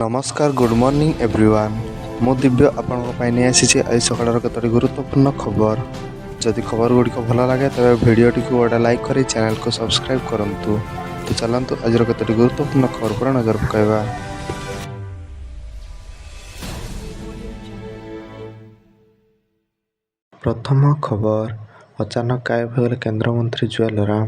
ନମସ୍କାର, good morning everyone. ମୁଁ ଦିବ୍ୟ ଆପଣଙ୍କ ପାଇଁ ନେଇ ଆସିଛି ଆଜି ସକାଳର କେତୋଟି ଗୁରୁତ୍ୱପୂର୍ଣ୍ଣ ଖବର। ଯଦି ଖବର ଗୁଡ଼ିକ ଭଲ ଲାଗେ, ତେବେ ଭିଡ଼ିଓଟିକୁ ଗୋଟେ ଲାଇକ୍ କରି ଚ୍ୟାନେଲକୁ ସବସ୍କ୍ରାଇବ୍ କରନ୍ତୁ। ତ ଚାଲନ୍ତୁ, ଆଜିର କେତୋଟି ଗୁରୁତ୍ୱପୂର୍ଣ୍ଣ ଖବର ଉପରେ ନଜର ପକାଇବା। ପ୍ରଥମ ଖବର, ଅଚାନକ ଗାୟବ ହୋଇଗଲେ କେନ୍ଦ୍ରମନ୍ତ୍ରୀ ଜୁଏଲ ଓରାମ।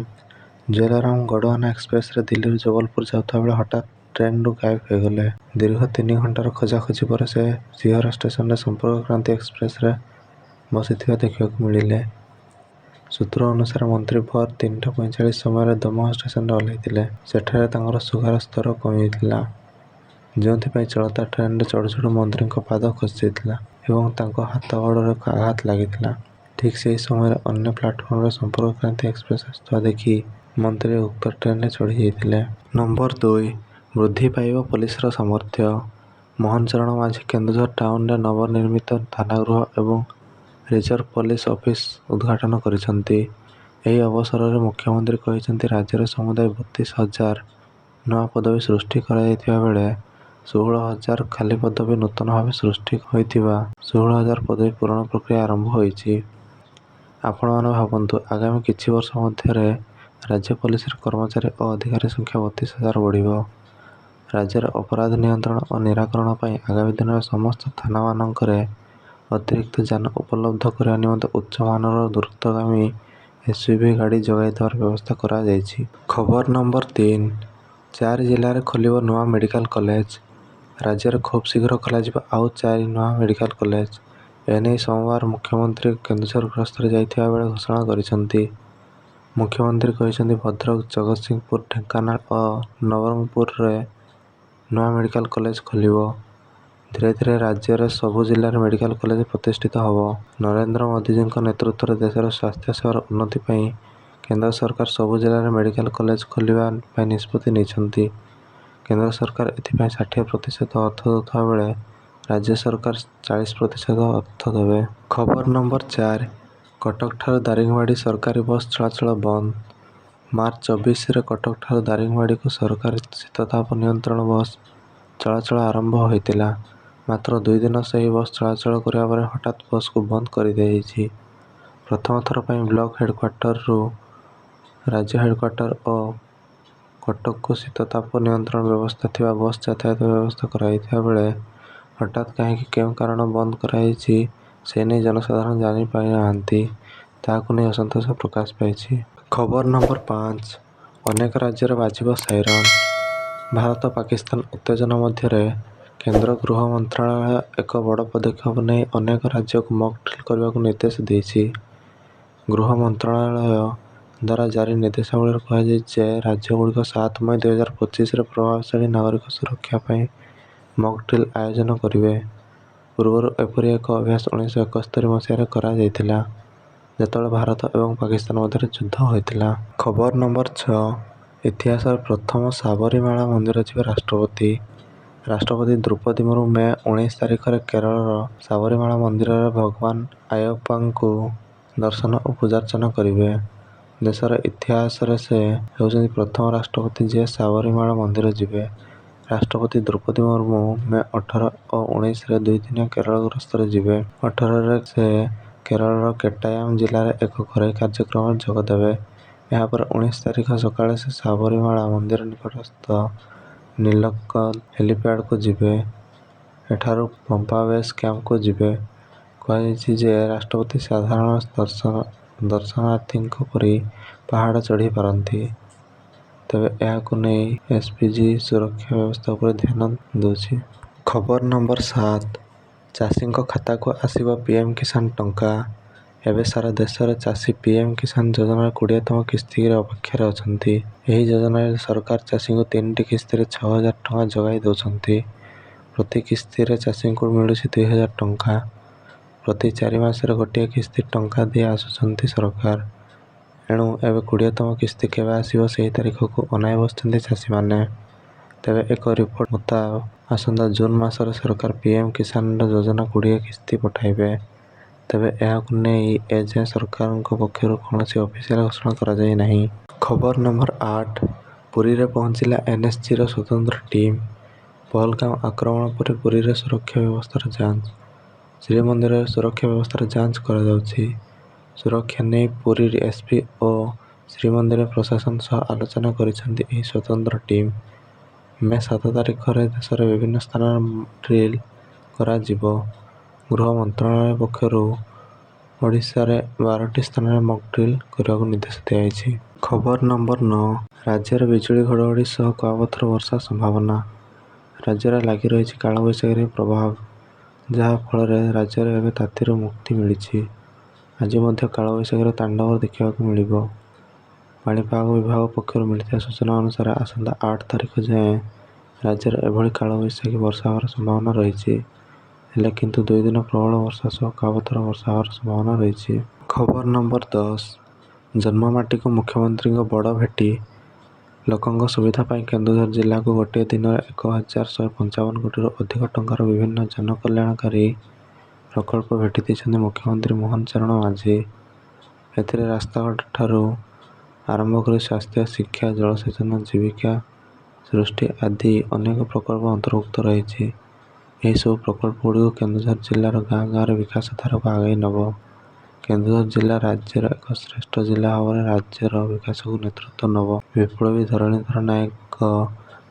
ଜୁଏଲ ଓରାମ ଗଡ଼ୱାନା ଏକ୍ସପ୍ରେସରେ ଦିଲ୍ଲୀରୁ ଜବଲପୁର ଯାଉଥିବା ବେଳେ ହଠାତ୍ ଟ୍ରେନ୍ରୁ ଗାୟବ ହୋଇଗଲେ। ଦୀର୍ଘ 3 ଘଣ୍ଟାର ଖୋଜାଖୋଜି ପରେ ସେ ସିହୋରା ଷ୍ଟେସନରେ ସମ୍ପର୍କ କ୍ରାନ୍ତି ଏକ୍ସପ୍ରେସରେ ବସିଥିବା ଦେଖିବାକୁ ମିଳିଲେ। ସୂତ୍ର ଅନୁସାରେ, ମନ୍ତ୍ରୀ ଭୋର 3:45 ସମୟରେ ଦମୋହ ଷ୍ଟେସନରେ ଓହ୍ଲାଇଥିଲେ। ସେଠାରେ ତାଙ୍କର ସୁଗାର ସ୍ତର କମିଯାଇଥିଲା, ଯେଉଁଥିପାଇଁ ଚଳନ୍ତା ଟ୍ରେନରେ ଚଢ଼ୁ ଚଢ଼ୁ ମନ୍ତ୍ରୀଙ୍କ ପାଦ ଖସିଯାଇଥିଲା ଏବଂ ତାଙ୍କ ହାତ ଗୋଡ଼ରେ ଆଘାତ ଲାଗିଥିଲା। ଠିକ୍ ସେହି ସମୟରେ ଅନ୍ୟ ପ୍ଲାଟଫର୍ମରେ ସମ୍ପର୍କ କ୍ରାନ୍ତି ଏକ୍ସପ୍ରେସ ଆସୁଥିବା ଦେଖି ମନ୍ତ୍ରୀ ଉକ୍ତ ଟ୍ରେନରେ ଚଢ଼ିଯାଇଥିଲେ। ନମ୍ବର 2, ବୃଦ୍ଧି ପାଇବ ପୋଲିସର ସାମର୍ଥ୍ୟ। ମୋହନ ଚରଣ ମାଝୀ କେନ୍ଦୁଝର ଟାଉନରେ ନବନିର୍ମିତ ଥାନା ଗୃହ ଏବଂ ରିଜର୍ଭ ପୋଲିସ ଅଫିସ ଉଦଘାଟନ କରିଛନ୍ତି। ଏହି ଅବସରରେ ମୁଖ୍ୟମନ୍ତ୍ରୀ କହିଛନ୍ତି, ରାଜ୍ୟରେ ସମୁଦାୟ 32 ହଜାର ନୂଆ ପଦବୀ ସୃଷ୍ଟି କରାଯାଇଥିବା ବେଳେ 16 ହଜାର ଖାଲି ପଦବୀ ନୂତନ ଭାବେ ସୃଷ୍ଟି ହୋଇଥିବା 16 ହଜାର ପଦବୀ ପୂରଣ ପ୍ରକ୍ରିୟା ଆରମ୍ଭ ହୋଇଛି। ଆପଣମାନେ ଭାବନ୍ତୁ, ଆଗାମୀ କିଛି ବର୍ଷ ମଧ୍ୟରେ ରାଜ୍ୟ ପୋଲିସରେ କର୍ମଚାରୀ ଓ ଅଧିକାରୀ ସଂଖ୍ୟା 32 ହଜାର ବଢ଼ିବ। ରାଜ୍ୟରେ ଅପରାଧ ନିୟନ୍ତ୍ରଣ ଓ ନିରାକରଣ ପାଇଁ ଆଗାମୀ ଦିନରେ ସମସ୍ତ ଥାନାମାନଙ୍କରେ ଅତିରିକ୍ତ ଯାନ ଉପଲବ୍ଧ କରିବା ନିମନ୍ତେ ଉଚ୍ଚମାନର ଦ୍ରୁତଗାମୀ ଏସୟୁଭି ଗାଡ଼ି ଯୋଗାଇ ଦେବାର ବ୍ୟବସ୍ଥା କରାଯାଇଛି। ଖବର ନମ୍ବର 3, ଚାରି ଜିଲ୍ଲାରେ ଖୋଲିବ ନୂଆ ମେଡିକାଲ କଲେଜ। ରାଜ୍ୟରେ ଖୁବଶୀଘ୍ର ଖୋଲାଯିବ ଆଉ ଚାରି ନୂଆ ମେଡିକାଲ କଲେଜ। ଏନେଇ ସୋମବାର ମୁଖ୍ୟମନ୍ତ୍ରୀ କେନ୍ଦୁଝର ଗସ୍ତରେ ଯାଇଥିବା ବେଳେ ଘୋଷଣା କରିଛନ୍ତି। ମୁଖ୍ୟମନ୍ତ୍ରୀ କହିଛନ୍ତି, ଭଦ୍ରକ, ଜଗତସିଂହପୁର, ଢେଙ୍କାନାଳ ଓ ନବରଙ୍ଗପୁରରେ ନୂଆ ମେଡିକାଲ କଲେଜ ଖୋଲିବ। ଧୀରେ ଧୀରେ ରାଜ୍ୟରେ ସବୁ ଜିଲ୍ଲାରେ ମେଡିକାଲ କଲେଜ ପ୍ରତିଷ୍ଠିତ ହେବ। ନରେନ୍ଦ୍ର ମୋଦିଜୀଙ୍କ ନେତୃତ୍ୱରେ ଦେଶରେ ସ୍ୱାସ୍ଥ୍ୟସେବାର ଉନ୍ନତି ପାଇଁ କେନ୍ଦ୍ର ସରକାର ସବୁ ଜିଲ୍ଲାରେ ମେଡିକାଲ କଲେଜ ଖୋଲିବା ପାଇଁ ନିଷ୍ପତ୍ତି ନେଇଛନ୍ତି। କେନ୍ଦ୍ର ସରକାର ଏଥିପାଇଁ 60% ଅର୍ଥ ଦେଉଥିବା ବେଳେ ରାଜ୍ୟ ସରକାର 40% ଅର୍ଥ ଦେବେ। ଖବର ନମ୍ବର 4, କଟକଠାରୁ ଦାରିଙ୍ଗବାଡ଼ି ସରକାରୀ ବସ୍ ଚଳାଚଳ ବନ୍ଦ। ମାର୍ଚ୍ଚ 24ରେ କଟକଠାରୁ ଦାରିଙ୍ଗବାଡ଼ିକୁ ସରକାରୀ ଶୀତତାପ ନିୟନ୍ତ୍ରଣ ବସ୍ ଚଳାଚଳ ଆରମ୍ଭ ହୋଇଥିଲା। ମାତ୍ର 2 ଦିନ ସେହି ବସ୍ ଚଳାଚଳ କରିବା ପରେ ହଠାତ୍ ବସ୍‌କୁ ବନ୍ଦ କରିଦିଆଯାଇଛି। ପ୍ରଥମ ଥର ପାଇଁ ବ୍ଲକ ହେଡକ୍ୱାର୍ଟରରୁ ରାଜ୍ୟ ହେଡକ୍ୱାର୍ଟର ଓ କଟକକୁ ଶୀତତାପ ନିୟନ୍ତ୍ରଣ ବ୍ୟବସ୍ଥା ଥିବା ବସ୍ ଯାତାୟାତ ବ୍ୟବସ୍ଥା କରାଯାଇଥିବା ବେଳେ ହଠାତ୍ କାହିଁକି କେଉଁ କାରଣରୁ ବନ୍ଦ କରାଯାଇଛି, ସେ ନେଇ ଜନସାଧାରଣ ଜାଣିପାରିନାହାନ୍ତି। ତାହାକୁ ନେଇ ଅସନ୍ତୋଷ ପ୍ରକାଶ ପାଇଛି। ଖବର ନମ୍ବର 5, ଅନେକ ରାଜ୍ୟରେ ବାଜିବ ସାଇରନ୍। ଭାରତ-ପାକିସ୍ତାନ ଉତ୍ତେଜନା ମଧ୍ୟରେ କେନ୍ଦ୍ର ଗୃହ ମନ୍ତ୍ରଣାଳୟ ଏକ ବଡ଼ ପଦକ୍ଷେପ ନେଇ ଅନେକ ରାଜ୍ୟକୁ ମକ୍ ଡ୍ରିଲ୍ କରିବାକୁ ନିର୍ଦ୍ଦେଶ ଦେଇଛି। ଗୃହ ମନ୍ତ୍ରଣାଳୟ ଦ୍ୱାରା ଜାରି ନିର୍ଦ୍ଦେଶାବଳୀରେ କୁହାଯାଇଛି ଯେ ରାଜ୍ୟଗୁଡ଼ିକ 7 ମଇ 2025ରେ ପ୍ରଭାବଶାଳୀ ନାଗରିକ ସୁରକ୍ଷା ପାଇଁ ମକ୍ ଡ୍ରିଲ୍ ଆୟୋଜନ କରିବେ। ପୂର୍ବରୁ ଏପରି ଏକ ଅଭ୍ୟାସ 1971 ମସିହାରେ କରାଯାଇଥିଲା, ଯେତେବେଳେ ଭାରତ ଏବଂ ପାକିସ୍ତାନ ମଧ୍ୟରେ ଯୁଦ୍ଧ ହୋଇଥିଲା। ଖବର ନମ୍ବର 6, ଇତିହାସରେ ପ୍ରଥମ ସାବରୀମାଳା ମନ୍ଦିର ଯିବେ ରାଷ୍ଟ୍ରପତି। ରାଷ୍ଟ୍ରପତି ଦ୍ରୌପଦୀ ମୁର୍ମୁ ମେ 19 ତାରିଖରେ କେରଳର ସାବରୀମାଳା ମନ୍ଦିରରେ ଭଗବାନ ଆୟପ୍ପାଙ୍କୁ ଦର୍ଶନ ଓ ପୂଜାର୍ଚ୍ଚନା କରିବେ। ଦେଶର ଇତିହାସରେ ସେ ହେଉଛନ୍ତି ପ୍ରଥମ ରାଷ୍ଟ୍ରପତି, ଯିଏ ସାବରୀମାଳା ମନ୍ଦିର ଯିବେ। ରାଷ୍ଟ୍ରପତି ଦ୍ରୌପଦୀ ମୁର୍ମୁ ମେ 18 ଓ 19ରେ ଦୁଇଦିନିଆ କେରଳ ଗସ୍ତରେ ଯିବେ। 18ରେ ସେ କେରଳର କୋଟ୍ଟାୟାମ ଜିଲ୍ଲାରେ ଏକ ଘରୋଇ କାର୍ଯ୍ୟକ୍ରମରେ ଯୋଗଦେବେ। ଏହାପରେ 19 ତାରିଖ ସକାଳେ ସେ ସାବରୀମାଳା ମନ୍ଦିର ନିକଟସ୍ଥ ନିଲକ୍କଲ ହେଲିପ୍ୟାଡକୁ ଯିବେ। ଏଠାରୁ ପମ୍ପା ବେସ୍ କ୍ୟାମ୍ପକୁ ଯିବେ। କୁହାଯାଉଛି ଯେ ରାଷ୍ଟ୍ରପତି ସାଧାରଣ ଦର୍ଶନାର୍ଥୀଙ୍କ ପରି ପାହାଡ଼ ଚଢ଼ିପାରନ୍ତି। ତେବେ ଏହାକୁ ନେଇ ଏସପିଜି ସୁରକ୍ଷା ବ୍ୟବସ୍ଥା ଉପରେ ଧ୍ୟାନ ଦେଉଛି। ଖବର ନମ୍ବର 7, ଚାଷୀଙ୍କ ଖାତାକୁ ଆସିବ ପିଏମ କିଷାନ ଟଙ୍କା। ଏବେ ସାରା ଦେଶର ଚାଷୀ ପିଏମ କିଷାନ ଯୋଜନାର 20ତମ କିସ୍ତିର ଅପେକ୍ଷାରେ ଅଛନ୍ତି। ଏହି ଯୋଜନାରେ ସରକାର ଚାଷୀଙ୍କୁ ତିନିଟି କିସ୍ତିରେ 6 ହଜାର ଟଙ୍କା ଯୋଗାଇ ଦେଉଛନ୍ତି। ପ୍ରତି କିସ୍ତିରେ ଚାଷୀଙ୍କୁ ମିଳୁଛି 2 ହଜାର ଟଙ୍କା। ପ୍ରତି 4 ମାସରେ ଗୋଟିଏ କିସ୍ତି ଟଙ୍କା ଦେଇ ଆସୁଛନ୍ତି ସରକାର। ଏଣୁ ଏବେ 20ତମ କିସ୍ତି କେବେ ଆସିବ, ସେହି ତାରିଖକୁ ଅନାଇ ବସିଛନ୍ତି ଚାଷୀମାନେ। ତେବେ ଏକ ରିପୋର୍ଟ ମୁତାବକ, ଆସନ୍ତା ଜୁନ ମାସରେ ସରକାର ପିଏମ କିଷାନ ଯୋଜନା 20 କିସ୍ତି ପଠାଇବେ। ତେବେ ଏହାକୁ ନେଇ ଏଯାଏଁ ସରକାରଙ୍କ ପକ୍ଷରୁ କୌଣସି ଅଫିସିଆଲ ଘୋଷଣା କରାଯାଇନାହିଁ। ଖବର ନମ୍ବର 8, ପୁରୀରେ ପହଞ୍ଚିଲା ଏନଏସଜିର ସ୍ୱତନ୍ତ୍ର ଟିମ୍। ପହଲଗାମ ଆକ୍ରମଣ ପରେ ପୁରୀରେ ସୁରକ୍ଷା ବ୍ୟବସ୍ଥାର ଯାଞ୍ଚ। ଶ୍ରୀମନ୍ଦିରରେ ସୁରକ୍ଷା ବ୍ୟବସ୍ଥାର ଯାଞ୍ଚ କରାଯାଉଛି। ସୁରକ୍ଷା ନେଇ ପୁରୀ ଏସପି ଓ ଶ୍ରୀମନ୍ଦିର ପ୍ରଶାସନ ସହ ଆଲୋଚନା କରିଛନ୍ତି ଏହି ସ୍ୱତନ୍ତ୍ର ଟିମ୍। ମେ 7 ତାରିଖରେ ଦେଶର ବିଭିନ୍ନ ସ୍ଥାନରେ ମକଡ୍ରିଲ କରାଯିବ। ଗୃହ ମନ୍ତ୍ରଣାଳୟ ପକ୍ଷରୁ ଓଡ଼ିଶାରେ 12ଟି ସ୍ଥାନରେ ମକଡ୍ରିଲ କରିବାକୁ ନିର୍ଦ୍ଦେଶ ଦିଆଯାଇଛି। ଖବର ନମ୍ବର ନଅ ରାଜ୍ୟରେ ବିଜୁଳି ଘଡ଼ଘଡ଼ି ସହ କୁଆପଥର ବର୍ଷା ସମ୍ଭାବନା। ରାଜ୍ୟରେ ଲାଗି ରହିଛି କାଳବୈଶାଖୀର ପ୍ରଭାବ। ଯାହା ଫଳରେ ରାଜ୍ୟରେ ଏବେ ତାତିରୁ ମୁକ୍ତି ମିଳିଛି। ଆଜି ମଧ୍ୟ କାଳବୈଶାଖୀର ତାଣ୍ଡବ ଦେଖିବାକୁ ମିଳିବ। ପାଣିପାଗ ବିଭାଗ ପକ୍ଷରୁ ମିଳିଥିବା ସୂଚନା ଅନୁସାରେ ଆସନ୍ତା 8 ତାରିଖ ଯାଏଁ ରାଜ୍ୟରେ ଏଭଳି କାଳବୈଶାଖୀ ବର୍ଷା ହେବାର ସମ୍ଭାବନା ରହିଛି। ହେଲେ କିନ୍ତୁ ଦୁଇ ଦିନ ପ୍ରବଳ ବର୍ଷା ସହ କୁଆପଥର ବର୍ଷା ହେବାର ସମ୍ଭାବନା ରହିଛି। ଖବର ନମ୍ବର 10 ଜନ୍ମମାଟିକୁ ମୁଖ୍ୟମନ୍ତ୍ରୀଙ୍କ ବଡ଼ ଭେଟି। ଲୋକଙ୍କ ସୁବିଧା ପାଇଁ କେନ୍ଦୁଝର ଜିଲ୍ଲାକୁ ଗୋଟିଏ ଦିନରେ 1155 କୋଟିରୁ ଅଧିକ ଟଙ୍କାର ବିଭିନ୍ନ ଜନକଲ୍ୟାଣକାରୀ ପ୍ରକଳ୍ପ ଭେଟି ଦେଇଛନ୍ତି ମୁଖ୍ୟମନ୍ତ୍ରୀ ମୋହନ ଚରଣ ମାଝୀ। ଏଥିରେ ରାସ୍ତାଘାଟଠାରୁ ଆରମ୍ଭ କରି ସ୍ୱାସ୍ଥ୍ୟ, ଶିକ୍ଷା, ଜଳସେଚନ, ଜୀବିକା ସୃଷ୍ଟି ଆଦି ଅନେକ ପ୍ରକଳ୍ପ ଅନ୍ତର୍ଭୁକ୍ତ ରହିଛି। ଏହି ସବୁ ପ୍ରକଳ୍ପଗୁଡ଼ିକ କେନ୍ଦୁଝର ଜିଲ୍ଲାର ଗାଁ ଗାଁରେ ବିକାଶ ଧାରାକୁ ଆଗେଇ ନେବ। କେନ୍ଦୁଝର ଜିଲ୍ଲା ରାଜ୍ୟର ଏକ ଶ୍ରେଷ୍ଠ ଜିଲ୍ଲା ଭାବରେ ରାଜ୍ୟର ବିକାଶକୁ ନେତୃତ୍ୱ ନେବ। ବିପ୍ଳବୀ ଧରଣୀଧର ନାୟକଙ୍କ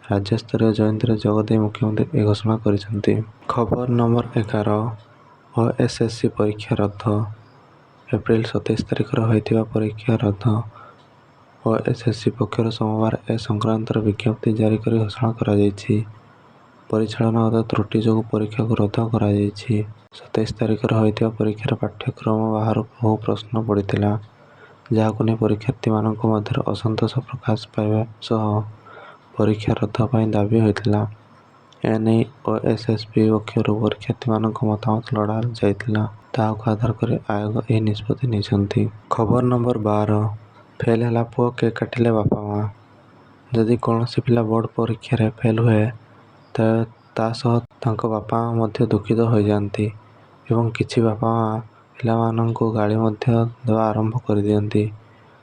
ରାଜ୍ୟସ୍ତରୀୟ ଜୟନ୍ତୀରେ ଯୋଗଦେଇ ମୁଖ୍ୟମନ୍ତ୍ରୀ ଏହି ଘୋଷଣା କରିଛନ୍ତି। ଖବର ନମ୍ବର 11 ଓଏସଏସସି ପରୀକ୍ଷା ରଦ୍ଦ। ଏପ୍ରିଲ 27 ତାରିଖରେ ହୋଇଥିବା ପରୀକ୍ଷା ରଦ୍ଦ। ଓଏସଏସସି ପକ୍ଷରୁ ସୋମବାର ଏ ସଂକ୍ରାନ୍ତରେ ବିଜ୍ଞପ୍ତି ଜାରି କରି ଘୋଷଣା କରାଯାଇଛି। ପରିଚାଳନାଗତ ତ୍ରୁଟି ଯୋଗୁଁ ପରୀକ୍ଷାକୁ ରଦ୍ଦ କରାଯାଇଛି। 27 ତାରିଖରେ ହୋଇଥିବା ପରୀକ୍ଷାରେ ପାଠ୍ୟକ୍ରମ ବାହାରୁ ବହୁ ପ୍ରଶ୍ନ ପଡ଼ିଥିଲା। ଯାହାକୁ ନେଇ ପରୀକ୍ଷାର୍ଥୀମାନଙ୍କ ମଧ୍ୟରେ ଅସନ୍ତୋଷ ପ୍ରକାଶ ପାଇବା ସହ ପରୀକ୍ଷା ରଦ୍ଦ ପାଇଁ ଦାବି ହୋଇଥିଲା। ଏନେଇ ଓଏସଏସସି ପକ୍ଷରୁ ପରୀକ୍ଷାର୍ଥୀମାନଙ୍କ ମତାମତ ଲୋଡ଼ା ଯାଇଥିଲା। ତାହାକୁ ଆଧାର କରି ଆୟୋଗ ଏହି ନିଷ୍ପତ୍ତି ନେଇଛନ୍ତି। ଖବର ନମ୍ବର 12 ଫେଲ ହେଲା ପୁଅ, କେକ୍ କାଟିଲେ ବାପା-ମାଆ। ଯଦି କୌଣସି ପିଲା ବୋର୍ଡ ପରୀକ୍ଷାରେ ଫେଲ ହୁଏ, ତେବେ ତା ସହ ତାଙ୍କ ବାପା-ମାଆ ମଧ୍ୟ ଦୁଃଖିତ ହୋଇଯାଆନ୍ତି ଏବଂ କିଛି ବାପା-ମାଆ ପିଲାମାନଙ୍କୁ ଗାଳି ମଧ୍ୟ ଦେବା ଆରମ୍ଭ କରିଦିଅନ୍ତି।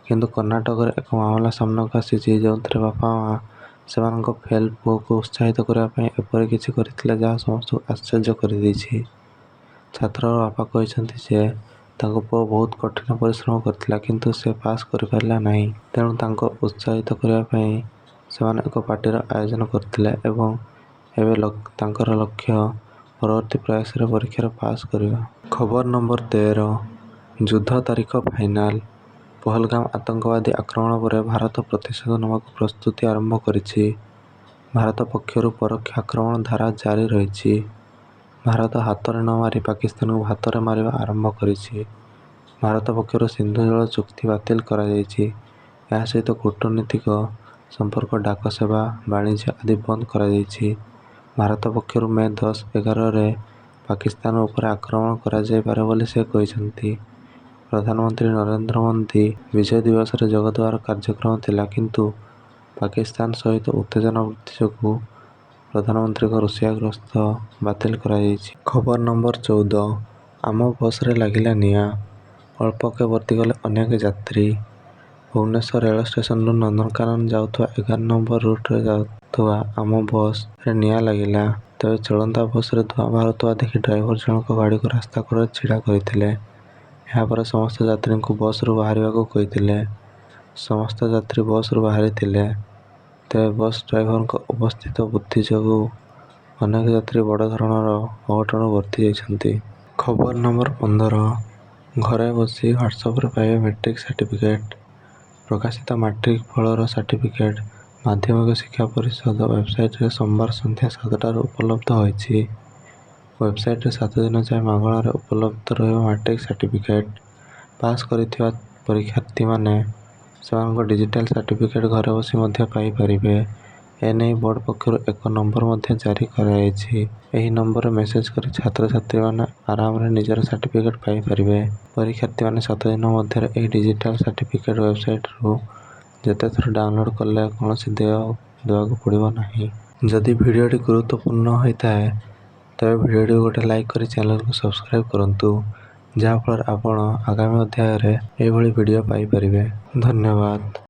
କିନ୍ତୁ କର୍ଣ୍ଣାଟକରେ ଏକ ମାମଲା ସାମ୍ନାକୁ ଆସିଛି, ଯେଉଁଥିରେ ବାପା-ମାଆ ସେମାନଙ୍କ ଫେଲ ପୁଅକୁ ଉତ୍ସାହିତ କରିବା ପାଇଁ ଏପରି କିଛି କରିଥିଲେ ଯାହା ସମସ୍ତଙ୍କୁ ଆଶ୍ଚର୍ଯ୍ୟ କରିଦେଇଛି। ଛାତ୍ରର ବାପା କହିଛନ୍ତି ଯେ ତାଙ୍କ ପୁଅ ବହୁତ କଠିନ ପରିଶ୍ରମ କରିଥିଲା, କିନ୍ତୁ ସେ ପାସ୍ କରିପାରିଲା ନାହିଁ। ତେଣୁ ତାଙ୍କୁ ଉତ୍ସାହିତ କରିବା ପାଇଁ ସେମାନେ ଏକ ପାର୍ଟିର ଆୟୋଜନ କରିଥିଲେ ଏବଂ ଏବେ ତାଙ୍କର ଲକ୍ଷ୍ୟ ପରବର୍ତ୍ତୀ ପ୍ରୟାସରେ ପରୀକ୍ଷାରେ ପାସ୍ କରିବା। ଖବର ନମ୍ବର 13 ଯୁଦ୍ଧ ତାରିଖ ଫାଇନାଲ। ପହଲଗାମ ଆତଙ୍କବାଦୀ ଆକ୍ରମଣ ପରେ ଭାରତ ପ୍ରତିଶୋଧ ନେବାକୁ ପ୍ରସ୍ତୁତି ଆରମ୍ଭ କରିଛି। ଭାରତ ପକ୍ଷରୁ ପରୋକ୍ଷ ଆକ୍ରମଣ ଧାରା ଜାରି ରହିଛି। ଭାରତ ହାତରେ ନ ମାରି ପାକିସ୍ତାନକୁ ଭାତରେ ମାରିବା ଆରମ୍ଭ କରିଛି। ଭାରତ ପକ୍ଷରୁ ସିନ୍ଧୁ ଜଳ ଚୁକ୍ତି ବାତିଲ କରାଯାଇଛି। ଏହା ସହିତ କୂଟନୀତିକ ସମ୍ପର୍କ, ଡାକ ସେବା, ବାଣିଜ୍ୟ ଆଦି ବନ୍ଦ କରାଯାଇଛି। ଭାରତ ପକ୍ଷରୁ ମେ 10, 11 ରେ ପାକିସ୍ତାନ ଉପରେ ଆକ୍ରମଣ କରାଯାଇପାରେ ବୋଲି ସେ କହିଛନ୍ତି। ପ୍ରଧାନମନ୍ତ୍ରୀ ନରେନ୍ଦ୍ର ମୋଦୀ ବିଜୟ ଦିବସରେ ଯୋଗଦେବାର କାର୍ଯ୍ୟକ୍ରମ ଥିଲା, କିନ୍ତୁ ପାକିସ୍ତାନ ସହିତ ଉତ୍ତେଜନା ବୃଦ୍ଧି ଯୋଗୁଁ ପ୍ରଧାନମନ୍ତ୍ରୀଙ୍କ ରୁଷିଆ ଗସ୍ତ ବାତିଲ କରାଯାଇଛି। ଖବର ନମ୍ବର 14 ଆମ ବସରେ ଲାଗିଲା ନିଆଁ, ଅଳ୍ପକେ ବର୍ତ୍ତିଗଲେ ଅନେକ ଯାତ୍ରୀ। ଭୁବନେଶ୍ୱର ରେଳ ଷ୍ଟେସନରୁ ନନ୍ଦନକାନନ ଯାଉଥିବା 11 ନମ୍ବର ରୁଟରେ ଯାଉଥିବା ଆମ ବସରେ ନିଆଁ ଲାଗିଲା। ତେବେ ଚଳନ୍ତା ବସରୁ ଧୂଆଁ ବାହାରୁଥିବା ଦେଖି ଡ୍ରାଇଭର ଜଣକ ଗାଡ଼ିକୁ ରାସ୍ତା କଡ଼ରେ ଛିଡ଼ା କରିଥିଲେ। ଏହାପରେ ସମସ୍ତ ଯାତ୍ରୀଙ୍କୁ ବସରୁ ବାହାରିବାକୁ କହିଥିଲେ। ସମସ୍ତ ଯାତ୍ରୀ ବସରୁ ବାହାରିଥିଲେ। ତେବେ ବସ ଡ୍ରାଇଭରଙ୍କ ଉପସ୍ଥିତ ବୁଦ୍ଧି ଯୋଗୁଁ ଅନେକ ଯାତ୍ରୀ ବଡ଼ ଧରଣର ଅଘଟଣରୁ ବର୍ତ୍ତି ଯାଇଛନ୍ତି। ଖବର ନମ୍ବର 15 ଘରେ ବସି ହ୍ୱାଟ୍ସଆପରେ ପାଇବେ ମାଟ୍ରିକ ସାର୍ଟିଫିକେଟ। ପ୍ରକାଶିତ ମାଟ୍ରିକ ଫଳର ସାର୍ଟିଫିକେଟ ମାଧ୍ୟମିକ ଶିକ୍ଷା ପରିଷଦ ୱେବସାଇଟରେ ସୋମବାର ସନ୍ଧ୍ୟା 7ଟାରୁ ଉପଲବ୍ଧ ହୋଇଛି। ୱେବସାଇଟରେ 7 ଦିନ ଯାଏଁ ମାଗଣାରେ ଉପଲବ୍ଧ ରହିବ ମାଟ୍ରିକ ସାର୍ଟିଫିକେଟ। ପାସ କରିଥିବା ପରୀକ୍ଷାର୍ଥୀମାନେ ସେମାନଙ୍କ ଡିଜିଟାଲ ସାର୍ଟିଫିକେଟ ଘରେ ବସି ମଧ୍ୟ ପାଇପାରିବେ। ଏନେଇ ବୋର୍ଡ ପକ୍ଷରୁ ଏକ ନମ୍ବର ମଧ୍ୟ ଜାରି କରାଯାଇଛି। ଏହି ନମ୍ବରରେ ମେସେଜ କରି ଛାତ୍ରଛାତ୍ରୀମାନେ ଆରାମରେ ନିଜର ସାର୍ଟିଫିକେଟ ପାଇପାରିବେ। ପରୀକ୍ଷାର୍ଥୀମାନେ 7 ଦିନ ମଧ୍ୟରେ ଏହି ଡିଜିଟାଲ ସାର୍ଟିଫିକେଟ ୱେବସାଇଟରୁ ଯେତେଥର ଡାଉନଲୋଡ କଲେ କୌଣସି ଦେୟ ଦେବାକୁ ପଡ଼ିବ ନାହିଁ। ଯଦି ଭିଡ଼ିଓଟି ଗୁରୁତ୍ୱପୂର୍ଣ୍ଣ ହୋଇଥାଏ, ତେବେ ଭିଡ଼ିଓଟିକୁ ଗୋଟେ ଲାଇକ୍ କରି ଚ୍ୟାନେଲକୁ ସବସ୍କ୍ରାଇବ୍ କରନ୍ତୁ, ଯାହାଫଳରେ ଆପଣ ଆଗାମୀ ଅଧ୍ୟାୟରେ ଏହିଭଳି ଭିଡ଼ିଓ ପାଇପାରିବେ। ଧନ୍ୟବାଦ।